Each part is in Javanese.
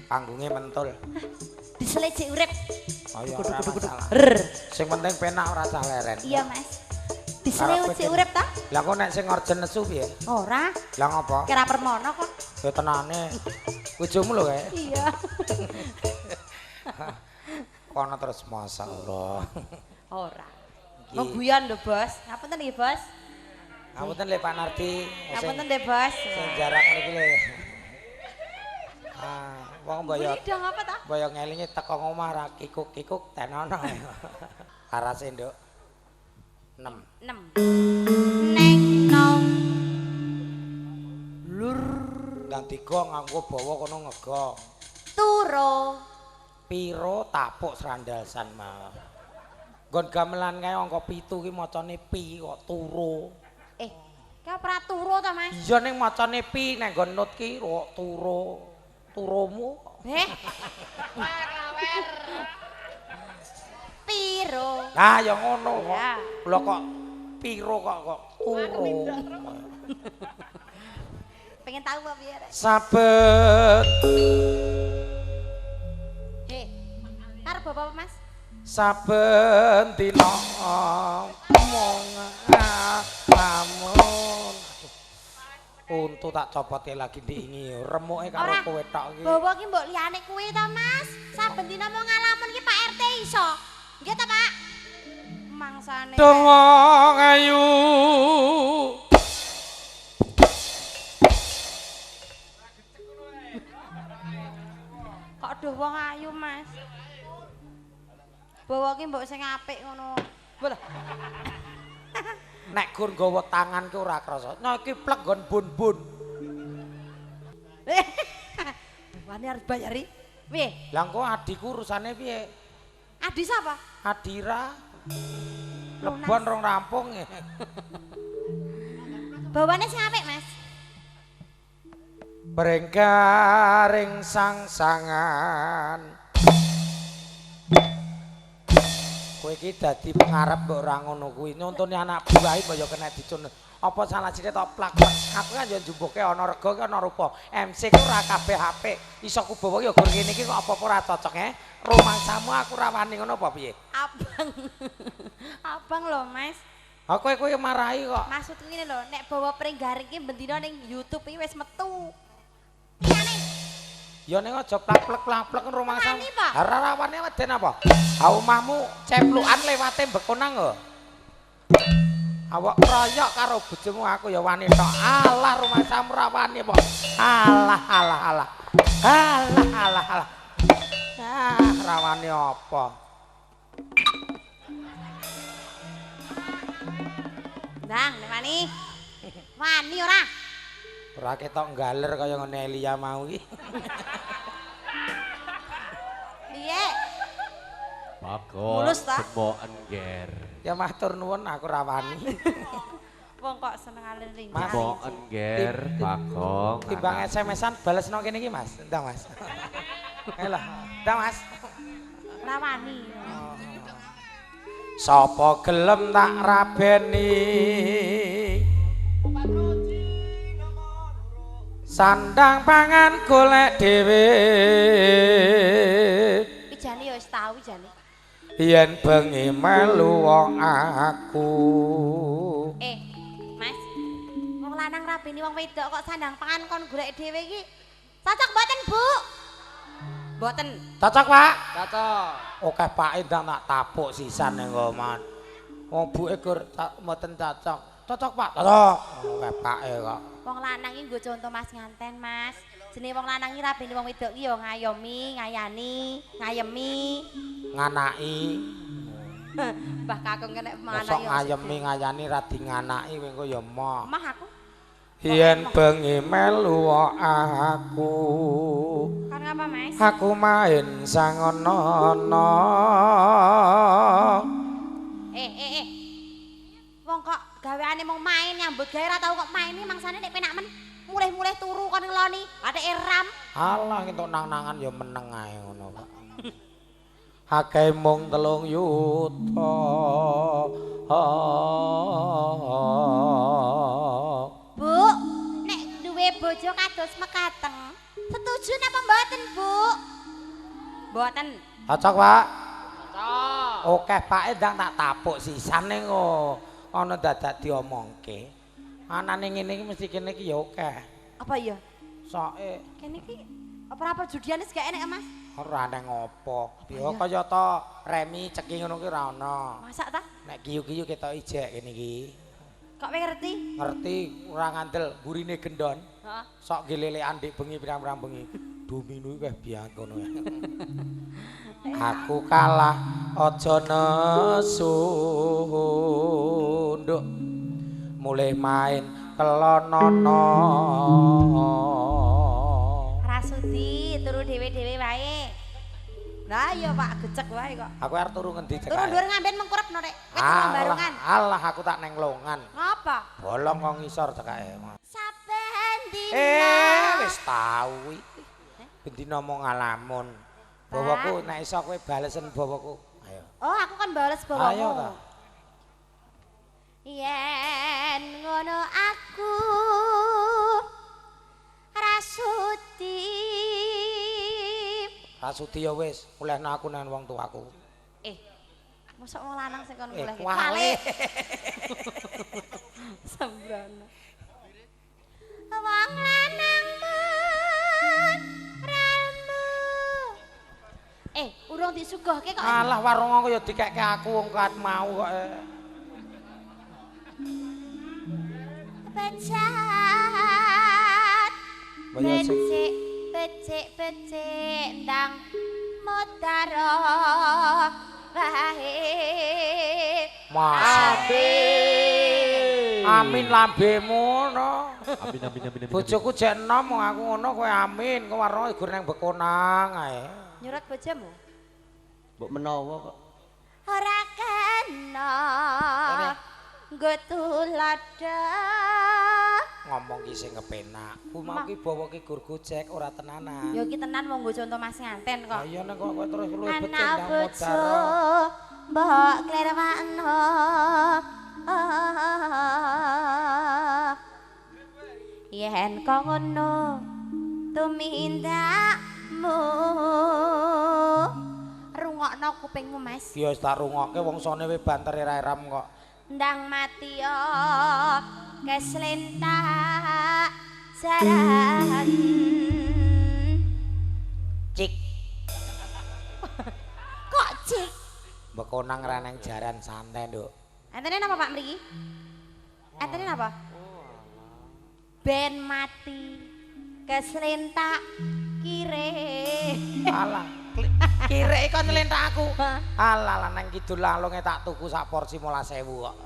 Panggunge mentul. Disele jek urip. Ayo ora masalah. Sing penting penak ora cah leren. Iya, Mas. Disele jek urip ta? Lah kok nek sing orjen nesu piye? Ora. Lah ngopo? Kira permono kok. Ya tenane. Bojomu lho kae. Iya. Kono terus masyaallah. Ora. Mau guyon lho, Bos. Ngapunten nggih, Bos. Ngapunten lho Pak Nardi. Ngapunten lho, Bos. Sing jarak niki lho. Ah, wong mbaya. Dong apa ta? Mbaya ngelingi teko ngomah ra kikuk-kikuk tenono. Larase, Nduk. 6. 6. Neng nong. Lur. Ndang tiga nganggo bawa kono ngego. Turo. Piro tapuk srandalsan mah. Nggon gamelan kae angka 7 ki macane pi kok turo. Eh, kae ora turo ta, Mas? Iya ning macane pi nek nggon nut ki kok turo. Turomu. Heh. Piro? Lah ya ngono kok. Lho kok piro kok kok turo. Pengen tahu apa piye? Saben. Heh. Karep apa, Mas? Saben dina mung lamun. Untu tak copote lagi diingi remuke karo kowe tok iki. Bawa ki mbok liyane kuwi ta, Mas? Saben dina mung ngalamun ki Pak RT iso. Nggih ta, Pak? Mangsane. Wong ayu. Kok duh wong ayu, Mas? Bawa ki mbok sing apik ngono. Bolah. Nek gur nggawa tangan ki ora krasa. Nah iki plek nggon bun-bun. Wani harus bayari. Piye? Lah engko adikku urusane piye? Adi sapa? Adira. Lebon rong rampung. Bawane sing apik, Mas. Brenggaring sang-sangan. Kowe iki dadi pengarep mbok ora ngono kuwi. Nyontone anak buahe mbok ya kena dicun. Apa salah sithik tok plak-plak. Aku kan ya njumpuke ana rega ki ana rupa. MC ku ora kabeh apik. Iso ku bawa ya gur ngene iki kok apa-apa ora cocok e. Rumangsamu aku ora wani ngono apa piye? Abang. Abang lho, Mas. Ha kowe kowe marahi kok. Maksudku ngene lho, nek bawa pring garing ki bendina ning YouTube iki wis metu. Liyane. Ya ning aja plak-plek-plak-plek rumangsamu. Ha ora rawane weden apa? Ha omahmu ceplukan lewate Bekonang lho. Awak kroyok karo bojomu aku ya wani tok. Alah rumangsamu ra wani apa? Alah alah alah. Alah alah alah. Ah, rawani apa? Ndang, nek wani. Wani ora? Ora ketok nggaler kaya ngene Elia mau iki. Piye? Bagong Mulus ta? Semoken, Ger. Ya matur nuwun aku ra wani. Wong kok senengane rinjani. Semoken, Ger, Bagong. Timbang SMS-an balesno kene iki, Mas. Ndang, Mas. Ayolah, ndang, Mas. Ora wani. Sapa gelem tak rabeni? Sandang pangan golek dhewe. Iki jane ya wis tau jane. Yen bengi melu wong aku. Eh, Mas. Wong lanang rabeni wong wedok kok sandang pangan kon golek dhewe iki. Cocok mboten, Bu? Mboten. Cocok, Pak? Cocok. Oke, Pak, ndang tak tapuk sisan ning omah. Wong buke gur mboten cocok. Cocok, Pak. Cocok. Oke, Pak e kok. Wong lanang iki nggo contoh Mas nganten, Mas. Jenenge wong lanang iki rabeni wong wedok iki ya ngayomi, ngayani, ngayemi, nganaki. Mbah kakung kena Mosok manaki. Ngayemi ngayani ra di nganaki kowe engko ya emoh. Emah aku. Yen bengi melu aku. Kan ngapa, Mas? Aku main sangono. Eh. Wong kok gaweane mung main nyambut gawe ora tau kok main iki mangsane nek penak men mulih-mulih turu kon ngeloni, athike ram. Alah entuk nang-nangan ya meneng ae ngono kok. Akeh mung 3 yuta. Bu, nek duwe bojo kados mekaten, setuju Setuju napa mboten, Bu? Mboten. Cocok, Pak? Cocok. Oke, Pak, ndang tak tapuk sisane kok. Ana dadak diomongke. Anane ngene iki mesti kene iki ya akeh. Apa ya? Soke Kene iki apa-apa judiane wis gak enek, Mas? Ora nang apa. Ya kaya ta remi ceki ngono ki ora ana. Masak ta? Nek kiyu-kiyu ketok ijek kene iki. Kok kowe ngerti? Ngerti ora ngandel burine gendon. Heeh. Sok gelelekan dik bengi pirang-pirang bengi. Domino iki weh biang kono. Aku kalah aja nesu nduk. Mulih main kelonono. Rasudi turu dhewe-dhewe wae. Lah iya Pak, gecek wae kok. Aku arep turu ngendi cekake? Turu dhuwur ngamben mengkurep no rek. Wis barungan. Alah aku tak neng longan. Ngapa? Bolong kok ngisor cekake. Saben dina. Wis tau iki. Ben dina mung ngalamun. Bawaku nek iso kowe balesen bawaku. Ayo. Oh, aku kan bales bawamu. Ayo ta. Yen ngono aku rasudi. Rasudi ya wis, mulehno aku nang wong tuaku. Mosok wong lanang sing kon muleh. Kuwalik. Sembrono. Wong lanang men ralmu. Urung disuguhke kok. Alah warung aku ya dikekke aku wong kat mau kok. Pecat. Becik becik becik ndang mudaro bae. Amin. Amin lambemu no. Amin amin amin amin. Bojoku jek enom aku ngono kowe amin, kowe warung gur nang Bekonang ae. Nyurat bojomu? Mbok menawa kok. Ora kena. Nggo tuladha. Ngomong ki sing kepenak. Ku mau ki bawa ki gur gojek ora tenanan. Ya ki tenan wong nggo conto Mas nganten kok. Ha iya nek kok kowe terus luwih becik ndang bojo. Mbok klerwakno. Yen kok ngono tumindakmu. Rungokno kupingmu Mas. Ya wis tak rungokke wong sone wis bantere ra eram kok. Ndang mati yo keslentak jaran. Cik. Kok cik? Bekonang ra nang jaran santai, Nduk. Entene napa Pak mriki? Entene napa? Ben mati keslentak kire. Alah, kireke kok nylentak aku. Alah lah nang kidul lalunge tak tuku sak porsi 15.000 kok.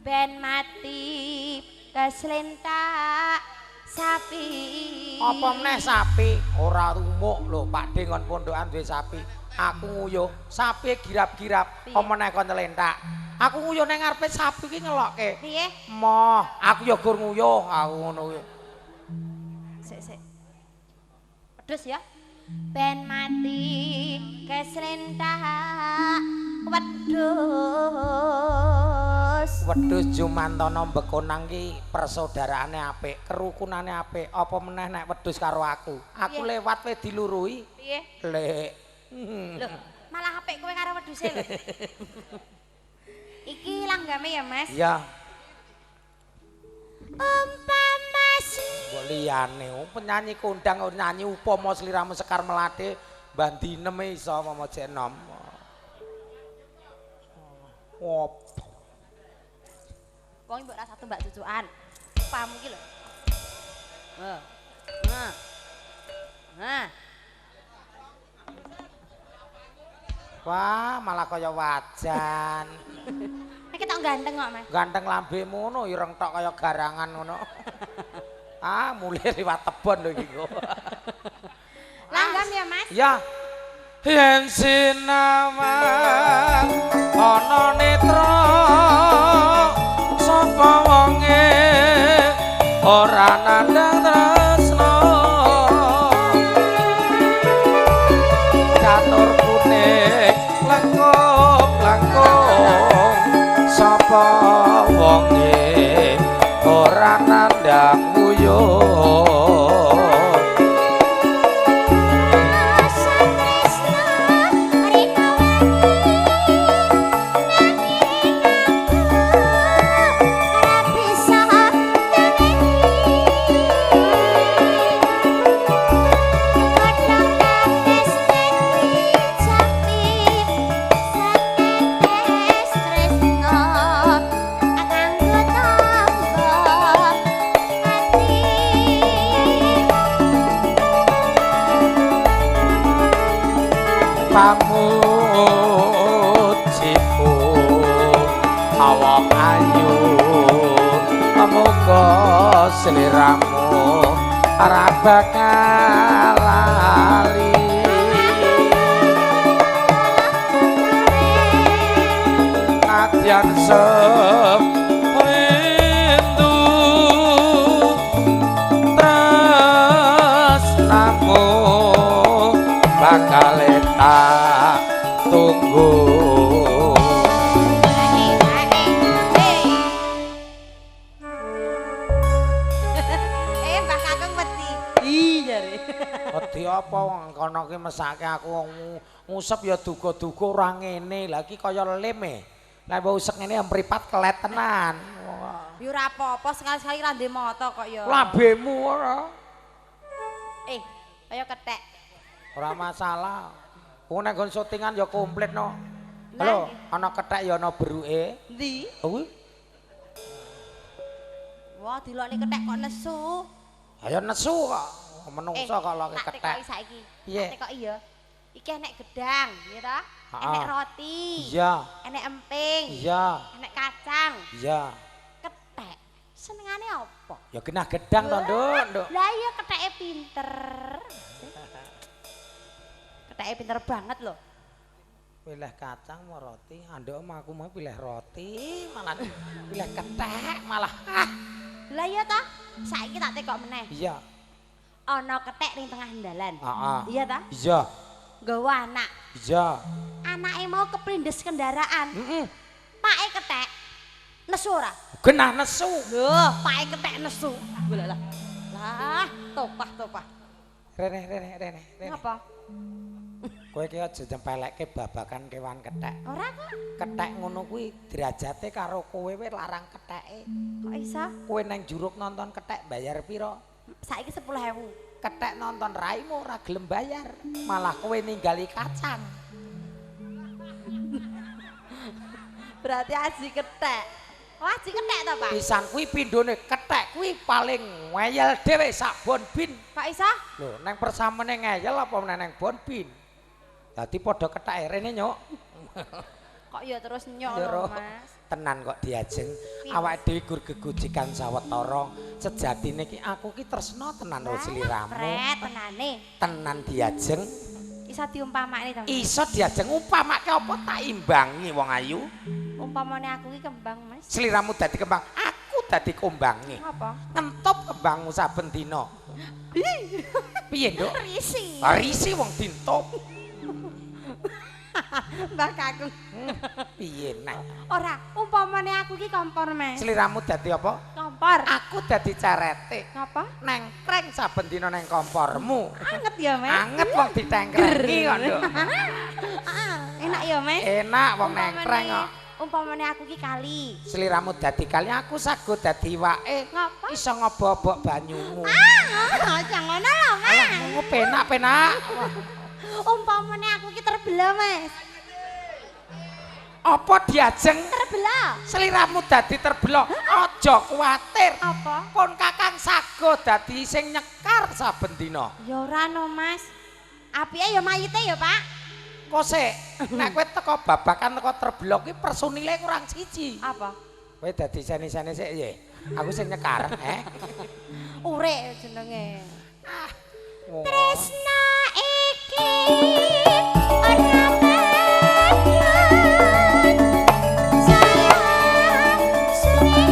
Ben mati keslentak sapi. Apa meneh sapi? Ora rumuk lho, Pak De ngon pondokan duwe sapi. Aku nguyuh, sapi girap-girap, apa meneh kon nylentak. Aku nguyuh nang ngarepe sapi ki ngelokke. Piye? Moh, aku ya gur nguyuh, aku ngono kuwi. Sik sik. Pedes ya. Ben mati keslentak wedhus. Wedhus Jumantono Bekonang ki persaudarane apik, kerukunane apik. Apa meneh nek wedhus karo aku? Aku lewat wae diluruhi. Piye? Lek. Lho, malah apik kowe karo wedhuse lho. Iki langgame ya, Mas? Iya. Umpama mbok liyane penyanyi kondang nyanyi upama sliramu Sekar Melati Mbah Dinem iso apa jek enom. Op. Wong mbok rasa tumbak cucukan. Upamu iki lho. Heeh. Heeh. Heeh. Wah, malah kaya wajan. Nek ketok ganteng kok, Mas. Ganteng lambemu ngono ireng tok kaya garangan ngono. Ah, mulih liwat tebon lho iki kok. Langgam ya, Mas? Ya. Yen sinawang ana netra sapa wonge ora nandhang tresna catur kuning langkung-langkung sapa wonge ora nandhang uyuh. Pamujiku awak ayu, muga sliramu ora bakal lali. Nadyan rindu tresnamu bakal tak tunggu. Mbah Kakung wedi. Ih jare. Wedi apa wong kono ki mesake aku wong ngusep ya duga-duga ora ngene. Lah iki kaya lem e. Lah mbok usek ngene mripat kelet tenan. Ya ora apa-apa sekali-sekali ra ndek mata kok ya. Lambemu ora. Kaya kethek. Ora masalah. Wong nek nggon syutingan ya komplit no. Lho, ana kethek ya ana beruke. Endi? Kuwi. Wah, dilokne kethek kok nesu. Ayo nesu kok. Menungso kok loke Tak kethek. tekoki saiki. Piye? Tak tekoki ya. Iki enek gedang, ya ta? Enek roti. Iya. Enek emping. Iya. Enek kacang. Iya. Kethek. Senengane apa? Ya genah gedang to, Nduk, Nduk. Lah iya ketheke pinter. Ketheke pinter banget loh. Pilih kacang mau roti, anduk mah aku mau pilih roti, malah pilih kethek malah. Ah. Lah iya ta? Saiki tak tekok meneh. Iya. Ana kethek ning tengah dalan. Heeh. Iya ta? Iya. Nggawa anak. Iya. Anake mau keplindes kendaraan. Heeh. Pake kethek nesu ora? Genah nesu. Loh, pake kethek nesu. Lah lah. Lah, topah-topah. Rene rene rene rene. Ngapa? Kowe iki aja nyempelekke babagan kewan kethek. Ora kok. Kethek ngono kuwi derajate karo kowe we larang ketheke. Kok iso? Kowe nang juruk nonton kethek bayar pira? Saiki 10.000. Kethek nonton raimu ora gelem bayar, malah kowe ninggali kacang. Berarti aji kethek. Oh, aji kethek to, Pak? Pisan kuwi pindhone kethek kuwi paling ngeyel dhewe sak bonbin. Kok iso? Lho, nang persamene ngeyel apa meneh nang bonbin? Dadi padha ketheke rene nyuk. Kok ya terus nyok Ya, lho, Ro. Mas. Tenan kok diajeng. Awake dhewe gur gegojekan sawetara. Sejatine ki aku ki tresna tenan karo sliramu. Pret tenane. Tenan diajeng. Iso diumpamakne to. Mas? Iso diajeng umpamake apa tak imbangi wong ayu. Umpamane aku ki kembang, Mas. Sliramu dadi kembang, aku dadi kombange. Ngapa? Ngentup kembangmu saben dina. Piye, Nduk? Risi. Risi wong dintup. Mbah Kakung. Piye nek? Ora, umpamane aku ki kompor, Mas. Sliramu dadi apa? Kompor. Aku dadi carete. Ngapa? Nengkreng saben dina neng kompormu. Anget ya, Mas. Anget wong ditengkrengi kok, Nduk. Enak ya, Mas. Enak wong nengkreng kok. Umpamane aku ki kali. Sliramu dadi kali, aku sago dadi iwake. Ngapa? Iso ngobok-obok banyumu. Ah, aja ngono lho, Mas. Alah, ngono penak-penak. Umpamane aku ki terbelah, Mas. Apa diajeng? Terbelah. Sliramu dadi terbelah. Aja kuwatir. Apa? Pun Kakang sago dadi sing nyekar saben dina. Ya ora no, Mas. Apike ya mayite ya, Pak. Kok sik, nek kowe teko babakan teko terbelah kuwi personile kurang siji. Apa? Kowe dadi seni-seni sik ya. Aku sing nyekar, eh. Urek jenenge. Ah. Wong. Tresna iki ora patut sayang suwe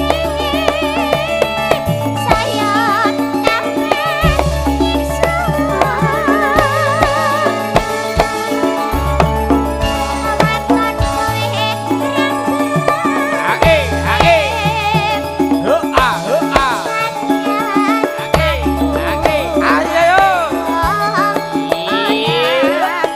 sayang kabeh nyiksa waton kowe Ae, ae. Hua, hua. Ae, ae. Ayo yo. rang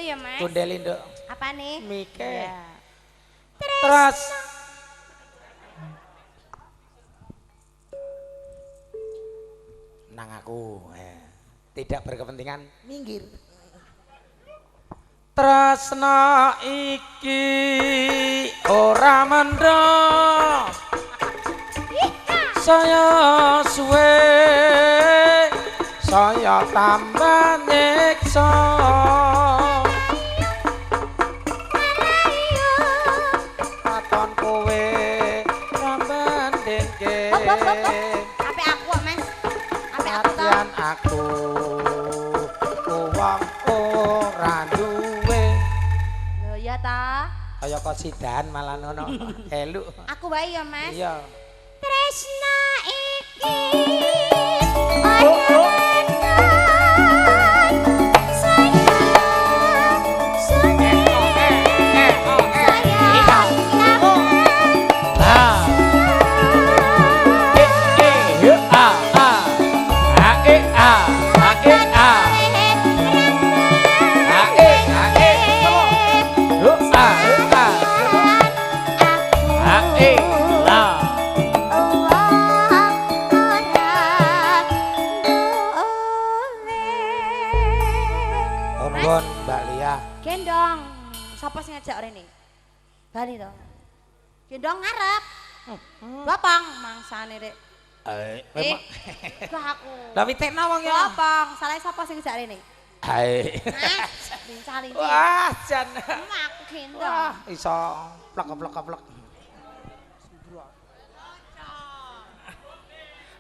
ya, Mas. Kundeli, Nduk. Apane? Mike. Ya. Terus nang aku tidak berkepentingan minggir. Tresna iki ora mendha saya suwe saya tambah nyiksa katon kowe rambandingke. Ape aku, Mas? Ape aku to? Latihan aku wong ora duwe. Lho ya ta. Kaya kosidan malah ngono. Eluk. Aku wae ya, Mas. Iya. Tresna iki ora Gendong. Sapa sing ngajak rene? Bali to. Gendong ngarep. Bopong mangsane rek. Gak aku. Lah witekno wong ya. Bopong, salah sapa sing ngajak rene? Hae. Lincah-lincah. Wah, jan. Aku gendong. Wah, iso plek-plek-plek.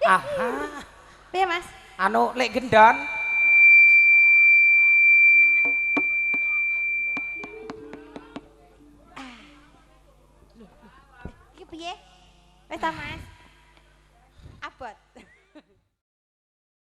Aha. Piye, Mas? Anu lek gendon. Iki piye? Wis ta, Mas?